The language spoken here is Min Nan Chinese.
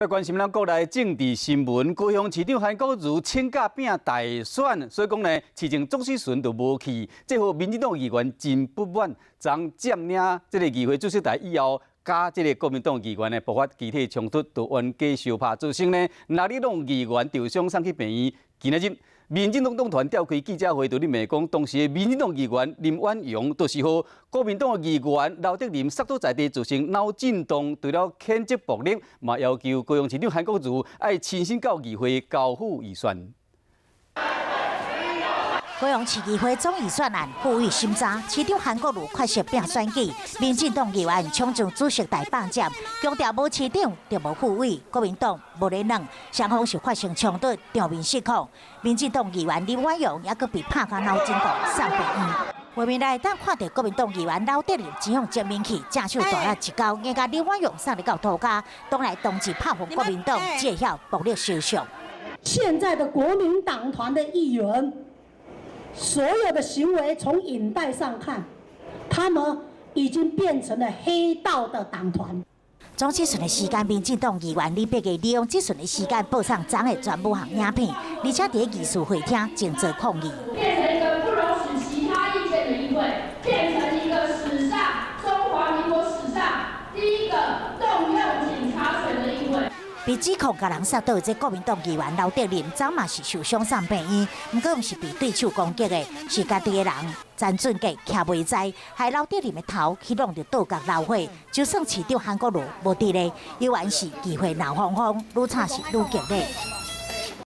來關心咱國內政治新聞，高雄市長韓國瑜請假拼大選，所以講呢，市長莊啟純就無去，這予民進黨議員真不滿，昨佔領這個議會主席台以後，佮這個國民黨議員呢爆發肢體衝突，就冤家相拍，造成呢劉立農議員受傷送去病院。今仔日民進黨黨團召開記者會，佇咧罵講，當時的民進黨議員林婉容，就是予國民黨的議員劉德林殺倒在地，造成腦震盪，除了譴責暴力，嘛要求高雄市長韓國瑜愛親身到議會交付預算。高雄市議會總預算案付委審查，市長韓國瑜缺席拼選舉，民進黨議員衝上主席台霸佔，強調無市長就無付委，國民黨無咧軟，雙方是發生衝突，場面失控。民進黨議員林婉容也閣被拍甲腦震盪送病院。畫面內當看著國民黨議員劉德林真勇正面去，正手大力一勾，硬共林婉容送入到塗跤，當來當即拍予國民黨這曉暴力收場。現在的國民黨團的議員，所有的行為從影帶上看，他們已經變成了黑道的黨團。總質詢的時間，民進黨議員李柏毅利用質詢的時間播送昨的全部項影片，而且佇議事會廳靜坐抗議。變成一個不容許其他意見的議會，變成一個史上中華民國史上第一個動用警察權的議會。被指控共人殺倒這國民黨議員劉德林，昨嘛是受傷送病院，毋過毋是被對手攻擊的，是家己的人詹俊傑徛袂知，害劉德林的頭去挵著桌角流血。就算市長韓國瑜無佇咧，猶原是議會鬧哄哄，愈吵是愈激烈。